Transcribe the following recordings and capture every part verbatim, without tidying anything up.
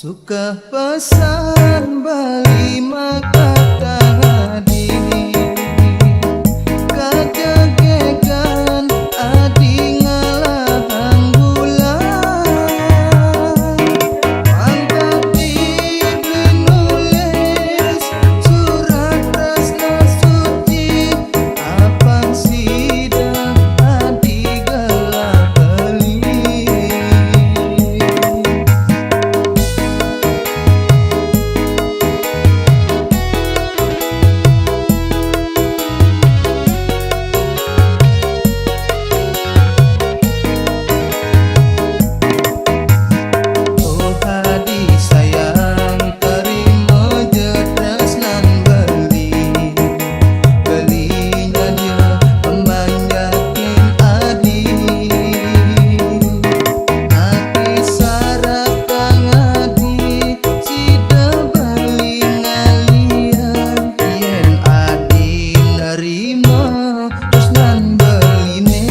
Sukeh pesan beli maka tadi, kajegegan adi ngalahang bulan. Mangkati beli nulis surat tresna suci, apang sida adi gelah beli. Oh adi sayang, terima je tresnan beli. Beli nyadia pemanjakin adi. Ati sarap kang adi, sida beli ngalian. Yen adi nerima tresnan beline.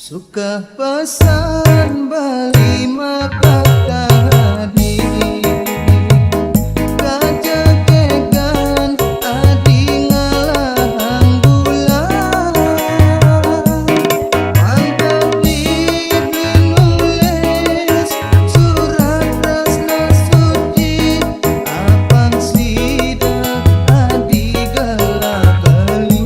Sukeh pesan beli maka tadi, kajegegan adi ngalahang bulan. Mangkati beli nulis surat tresna suci, apang sida adi gelah beli.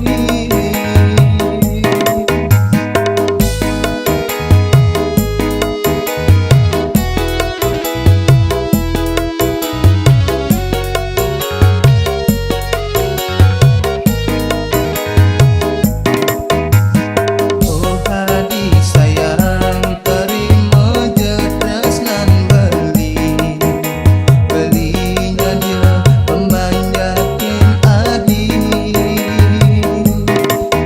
Oh adi sayang, terima je tresnan beli. Beli nyadia pemanjakin adi.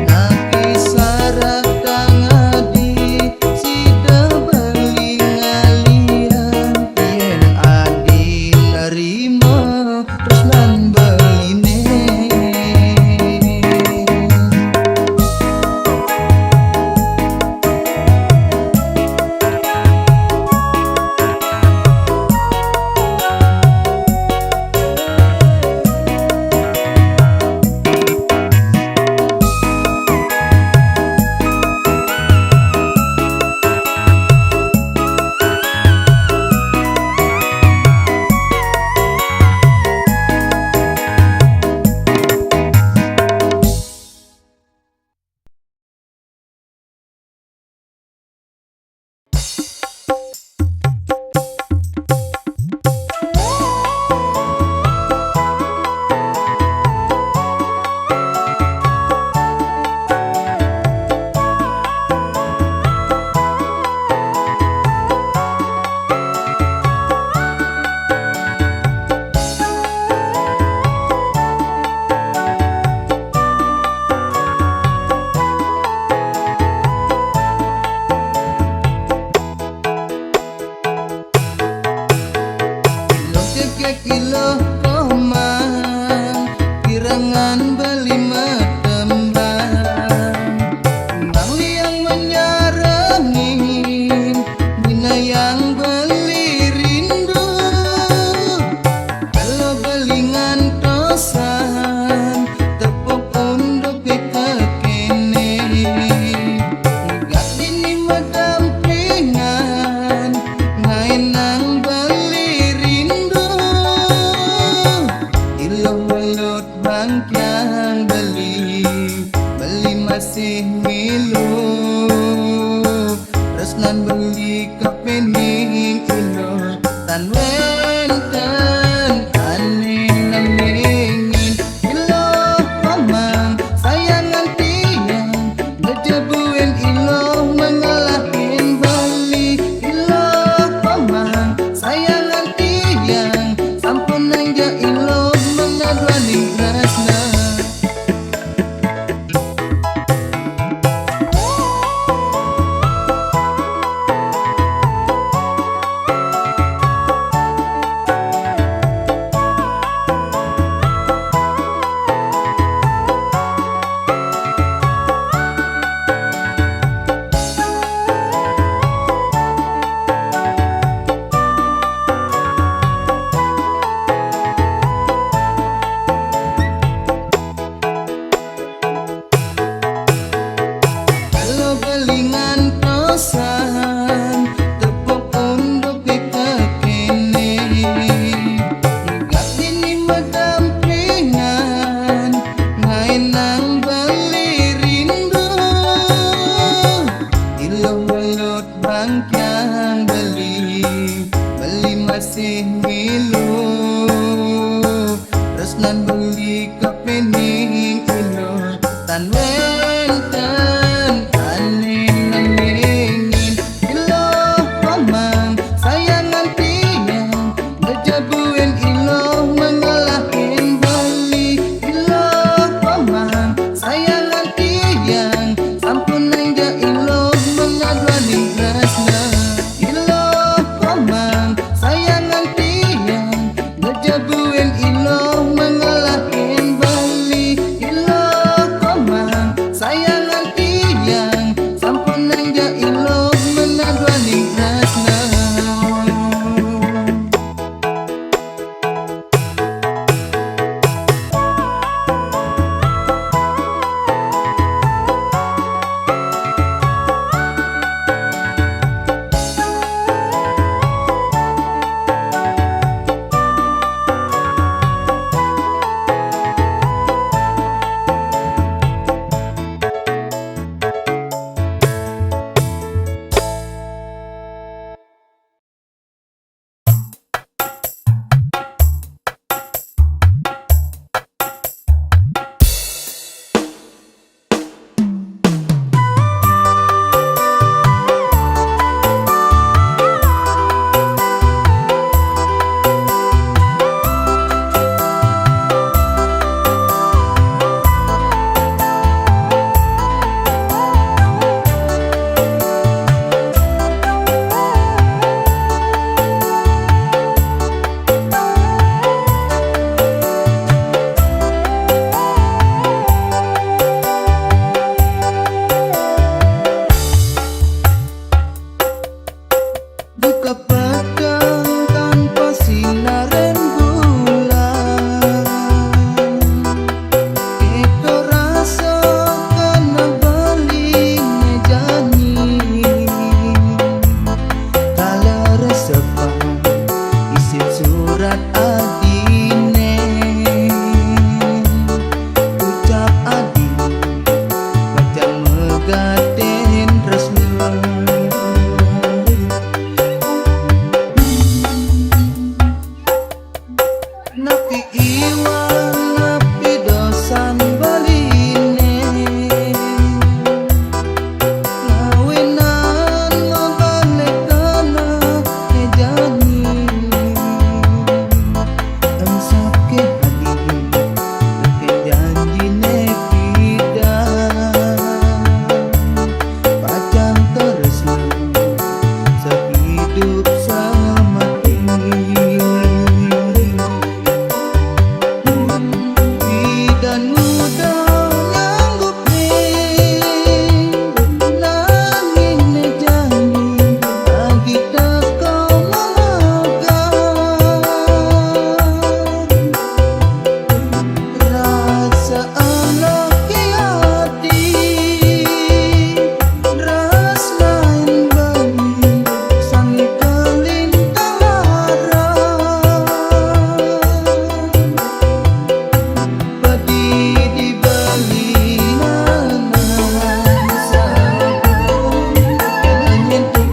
Naki sarap kang adi, sida beli ngalian. Yen adi nerima tresnan beline. Iloh cekek iloh komang, kirangan beli metembang. Bang liang menyarengin, bina yang beli rindu. Kalau beli ngantosan, tepuk unduk di kekene. Gak dini medampingan, ngainang beli rindu. Iloh melut bangkiang beli, beli masih milu. Tresnan beli kepening iloh, tan wenten aneh-aneh. Iloh pamang sayangan tiang, ngejebuen iloh mengelahin beli. Iloh pamang Bangkiang beli, beli masih milu. Tresnan beli kepening ilu. Tan wenten ane nangingin. Iluh pamang sayangan tiang, bejabuen iluh mengelahin beli. Iluh pamang sayangan tiang, sampun nanja iluh mengaduaning tresna. Iluh pamang sayangan tiang, bejabuen iluh mengelahin beli. Iluh pamang sayangan tiang, sampun nanja iluh mengaduaning tresna. Buka petang tanpa sinaren bulan, eko rasa kena beli janji. Kala resepan isin surat adine, ucap adi pacang megaten tresna. Napi iwang, napi dosan beline, ngawinan mabalekana janji. Engsap ke adi, ke janjine kita. Pacang tresna seidup semati. Idan muda nganggupe, nanging janji agi teka melekat. Rasa Allah ke ati, ras lain bagi sang kalintang lara. Padi di bali nanang sabar, nyentuh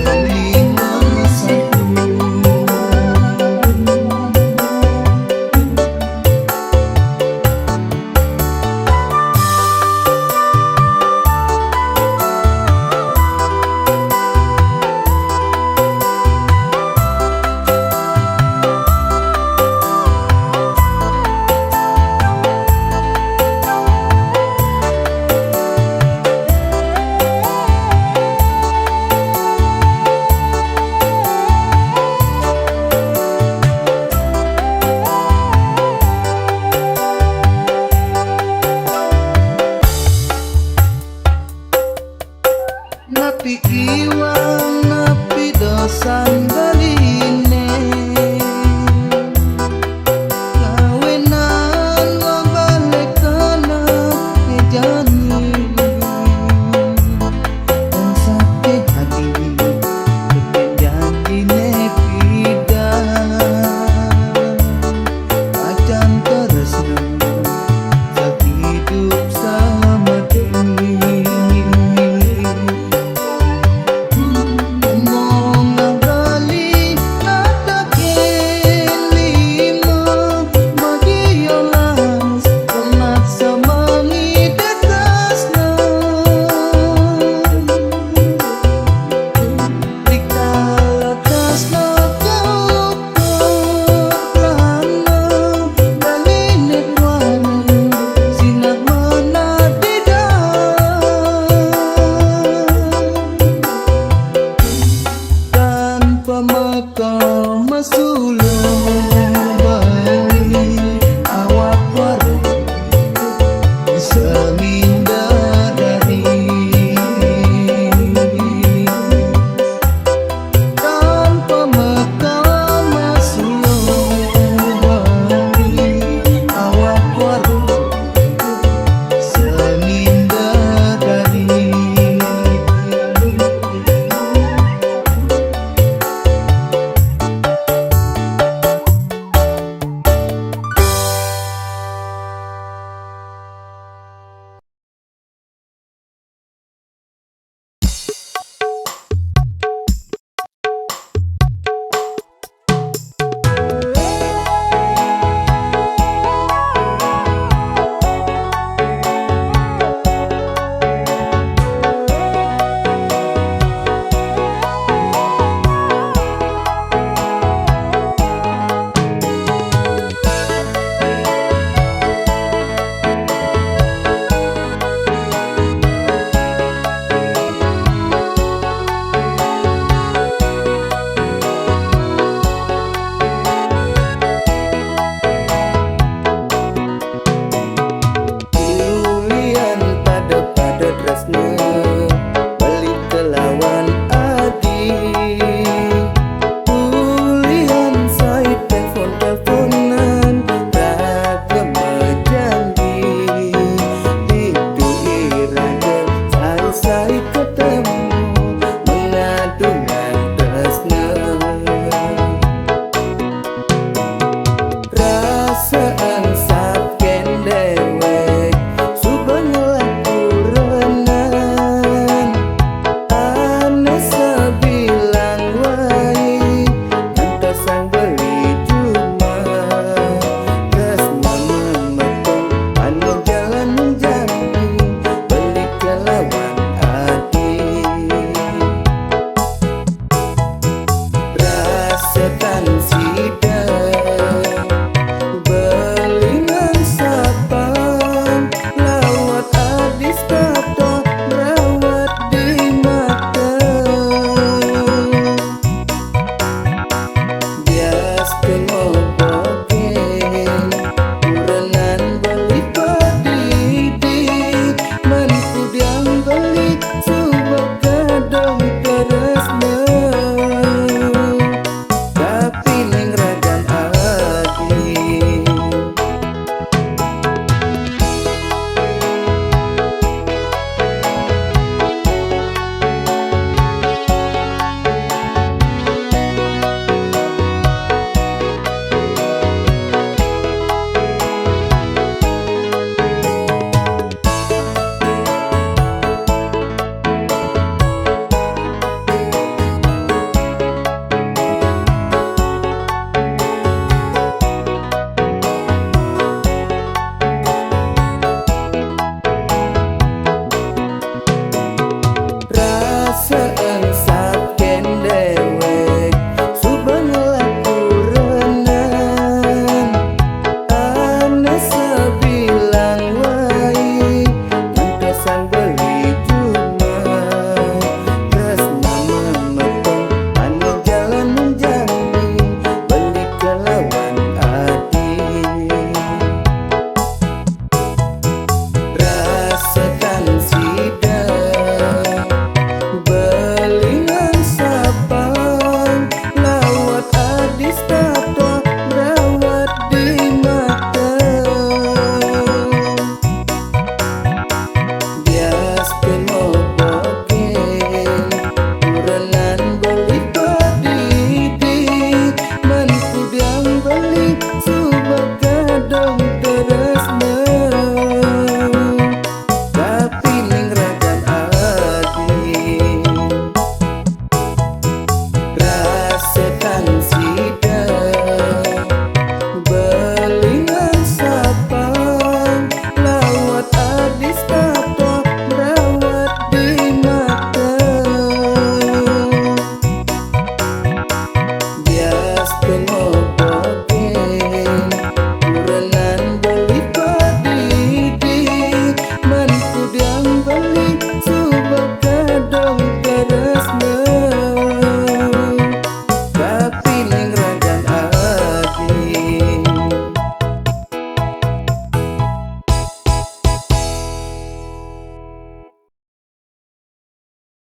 bali masa. Napi iwang, napi dosan